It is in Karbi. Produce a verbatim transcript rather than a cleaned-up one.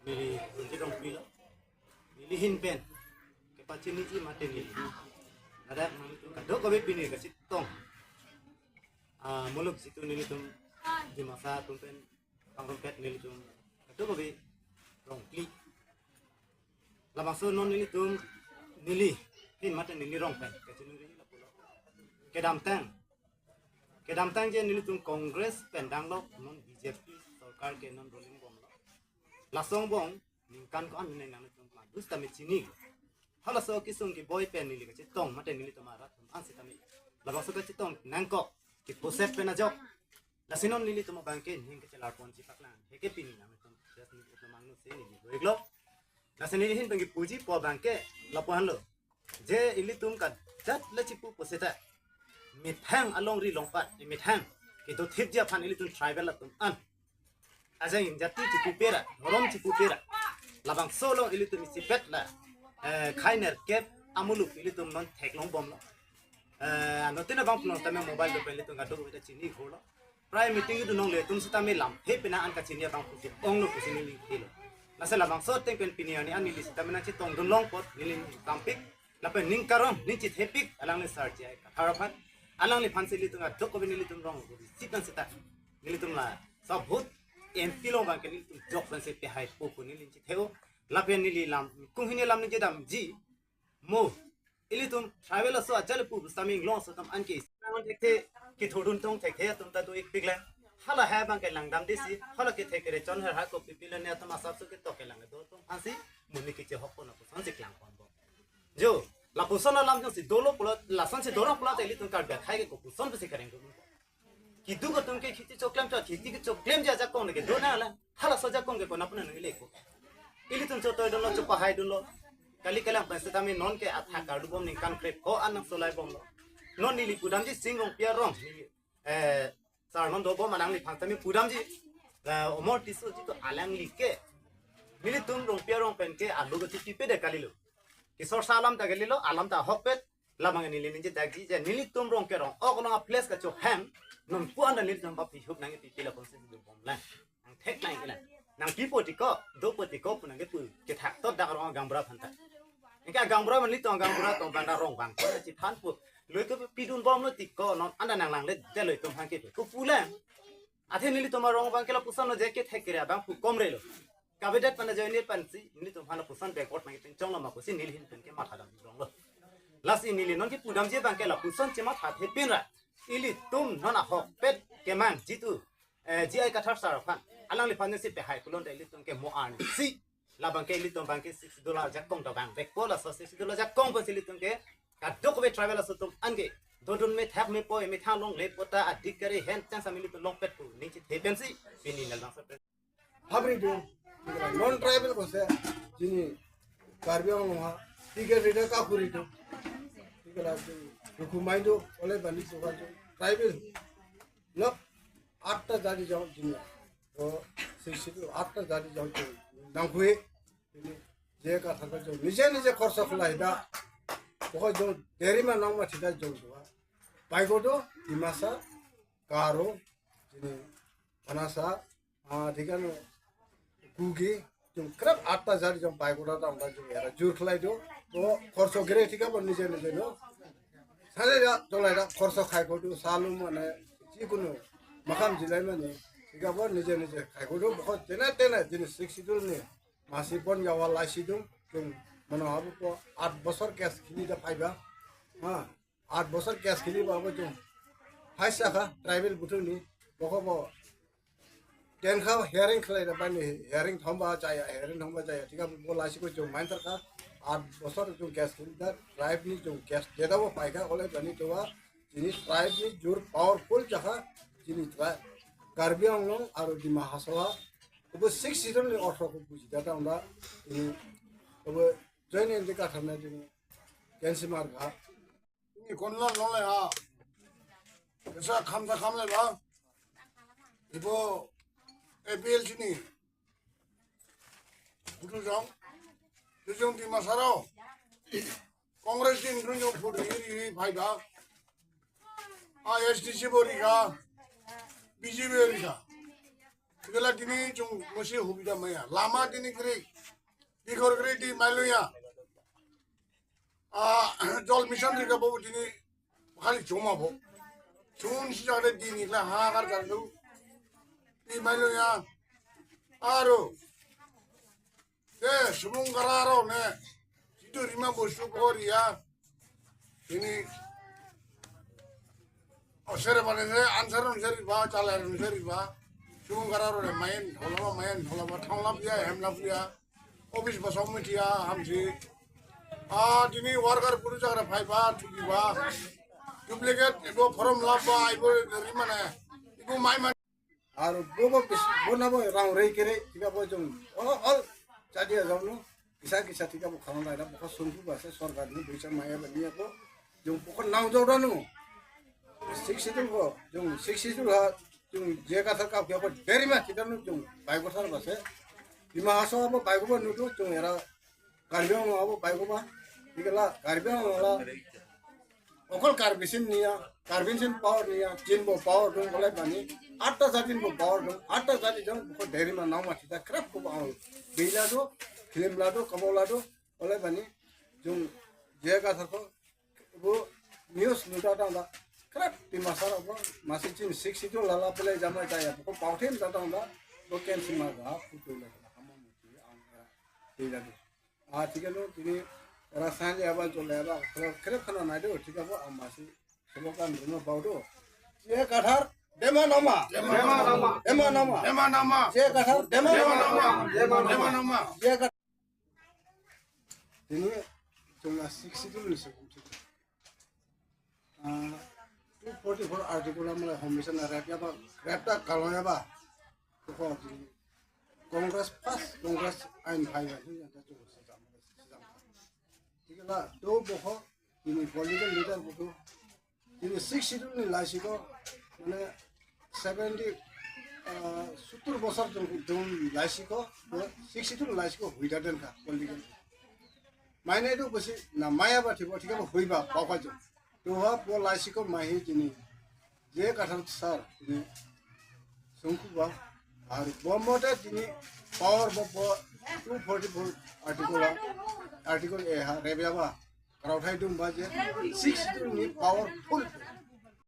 Neli Ronjit Rongpi lo. Neli ahin pen kepachiniji mate neli ladak nangtum kadokave pini kachetong, ah, muluk jitu nelitum Dimasa atum pen pangrumpet nelitum kadokave Rongpi. Labangso non nelitum neli ahin mate neli rong pen kachiningri lapulo. Kedamtang, kedamtang je nelitum Congress pen danglok, non B J P sorkar ke non ruling bomlo. Lason angbong ningkan ko-an nang nangtum ma dus tame chini. Halaso kesung keboi pen neli kachetong mate nelitum arat atum an sitame labangso kachetong nangkok, keposet pen ajok. Lasi non nelitum abangke ning kachelar ponji paklang. Heke pini nangtum just nelitum mangno se neli goiklo. Lasi neli ahin pen kepuji po abangke lapu-anlo. Je ilitum kajat le chipupo seta methang alongri longpat, methang kedothipji aphan ilitum tribal atum an ajang ingjati chipupe ra, dhorom chipupe ra. Labangso along ilitum isipet la, eh, khai nerkep amuluk ilitum non theklong bomlo. Eh, anuttin abang pulo tame mobile dopen ilitum kadokave ta chini kholo. Prai meeting idu nongle atum sitame lamthe pena an kachini abang pusi onglo pusi neli khelo. Lasi labangso ateng pen pini arni an neli sitame nangchetongdun long apot neli tampik. Lapen ning karong ning chethepik alangli Sar J I Kathar aphan. Alangliphan si ilitum kadokave nelitum rong sitang sita nelitum la sabut M P along abangke nelitum jok pen si pehai po pu neli chetheo. Lapen neli lam kung hini lam ningje damji mo. Ilitum tribal aso ajat le pu sitame inglong aso atum anke nangon thekthe, kethurdun tong thekthe atum ta do-ikpik le. Hala hai abangke langdamde si, hala kethek kere chon her ha kopi pilo ne atum asap su ketok kelang do atum aphan si, monit kechehok pon apusonsi klang ponbom. Jo, lapuson alam jongsi dolo pulo, lasonsi dolo pulote ilitum Karbi akhei ke kopuson pusi kareng do. Keduk atum ke kheti choklem cho, kheti kechoklemji ajakong ke do nanglang. Halaso ajakong ke konat pu nang nanglepo. Ilitum chotoidunlo, chopahaidunlo. Kali kalang pen sitame nonke athak kardu bom ningkan krepho an nangsolai bomlo. Non neli pudamji Sing Rongpi arong, neli, eh, Sar Nondo Bom alangliphan tame pudamji. La Omor Tisso jitu alangli ke nelitum Rongpi arong pen ke alu gati pipedet kalilo. Kesor sa alam ta kalilo, alam ta ahokpet. Labang neli ningje dagji je nelitum rong kerong ok along a-place kachohang, non pu anda nelitum ba pihup nangpipi lapuson si dubomlang. Nangthek nangkilang. Nangpipo tiko, dopo tiko pu nangkepu kethak tot dak rong agangbura aphanta. Anke agangbura man nelitum agangbura tong banda rong bang ko chiphan pu. Loi kepidun bomlo tiko non anda nanglangledet loi atum aphan ke. Kopulang. Athe nelitum arong abangke lapuson lo je kethek kere abang pu komre lo. Kavedet pen ajoine pensi nelitum aphan lapuson backward nangpinchonglo ma pusi neli ahin pen ke mathadam ronglo. Lasi neli non kepudamji abangke lapuson chematha thepin ra. Ilitum non ahokpet kemang jitu, eh, J I Kathar sir aphan. Alangliphan si pehai pulote ilitum ke mo arni si. Labangke ilitum abangke Sixth Schedule ajakong ta bang vekpo, laso Sixth Schedule ajakong pensi ilitum ke kadokave tribal aso atum anke dodun methak mepoi methang longle pota adik kari hen chang sami ilitum longpet pu ning chithe pensi pini nal bangso pen. Habri do, non tribal bose, jini Karbi Anglong ha, ticket rida ka kuri do. Ticket la do, dokumai do, ole bani so ka do. Tribal, lok, atta jati jong jini. To, Sixth Schedule atta jati jong jini. Nangkhui, jini, je ka thangka jong, nije nije khorso khulai da. Pokok jong, deri ma nang ma thida jong do. Pai ko do, Dimasa, Garo, jini, Hanasa, ah, thik ano, Kuki, jong krep atta jati jong pai kota tang ta jong era jur khlai do. To khorso gere thik abo nije nije no. Sale da, tolai da, khorso khai ko do, salum mane, jikunu, makam jilai mane, thik abo nije nije khai ko do, bokho tena tena, jini Sixth Schedule ni, masi pon yawa laisi dum, jong, mano habu ko, aat bosor case khili da phaiba. Ha, aat bosor case khili ba bo jong. Hai sakha, tribal buthu ni, bokho bo, Ten kha hearing khlai da bani hearing thomba chaya, hearing thomba chaya. Thik abo laisi ko jong main tarka. Aat bosor jong case khili da, tribe ni jong case jeda bo paika ole bani towa. Jini tribe ni jur powerful jakha. Jini tribe Karbi Anglong aro Dima Hasao. Obo Sixth Schedule ni ortho ko buji da ta unda. Jini obo join in de ka thamna jini. Kensi mar ga. Ni konlon longle ha. Kesa khamta khamle ba. Ibo A P L C ni. Butu jong. Tu jong Dima Hasao. Congress din run jong put ri ri ri phai ba. A S D C bo ri ka. B J P ri ka. Gala dini chung musi hubida maya. Lama dini kri. Dikhor kri di mailuya. Ah, jol mission ri kabo dini khali choma bo. Chun si jale dini la ha kar kar lu. Di mailuya. Aro. De, sumung kararo ne. Situ rima bosu koria. Ini. Osere bane se answer answer ba, chala answer ba. Sumung kararo ne main, holaba main, holaba thanglap ya, hemlap ya. Office ba somoi tia hamsi. Ah, dini worker puru jagra phai ba, chuki ba. Duplicate, ibo form lap ba, ibo rima ne. Ibo mai man. Aro bo bo bis, bo na bo rang rei kere, thik abo jong. Oh, all jadi aja nu. Kisa kisa thik abo khamang laida bo ko sungku ba se sorkar ni bisa maya ba ni ako. Jong bo ko nang jor danu. Sixth Schedule ko, jong Sixth Schedule ha, jong je ka thar ka ko derima thik anu jong bai ko thar ba se. Dima Hasao abo bai ko ba nu tu jong era Karbi Anglong abo bai ko ba. Thik la Karbi Anglong la. Okol Karbi sin niya, Karbi sin power niya, chin bo power dong kolai bani, atta jati bo power dong, atta jati jong ko derima nang ma thita krap ko ba ang. Bila do, film la do, kamo la do, kolai bani, jong je ka thar ko, bo news nu ta tang da, krap Dima Hasao abo, masi chin Sixth Schedule lala pele jamai ta ya, ko power them ta tang da, bo ken sima ga, putu la, hama muti, ang, bila do. Ah, thik anu, dini rasan ya ba jole ba, kre kre khana nai do, thik abo amasi. Sebo kan rino bau do. Je Kathar, dema nama. Dema nama. Dema nama. Dema nama. Je Kathar, dema nama. Dema nama. Dema nama. Je Kathar. Dini jumlah Sixth Schedule ni se. Ah, two forty-four article amla hombisan rep ya ba, rep ta kalon ya ba. Ko ko dini. Congress pas, Congress ain phai ba, ni ya ta tu sejam, sejam. Thik la, do bo ko, dini political leader bo ko, dini Sixth Schedule ni laisi ko, mane seventy, ah, sottur bosor jong, jong laisi ko, bo Sixth Schedule laisi ko, huida den ka, political. Maine do bosi, na maya ba thibo, thik abo hui ba, pau ka jong. To ha bo laisi ko mahi dini. Je Kathar sir, dini. Sungku ba, ar bo mote dini power bo bo two forty-four article, article A ha, rep ya ba. Karau thai dum ba je, Sixth Schedule ni powerful.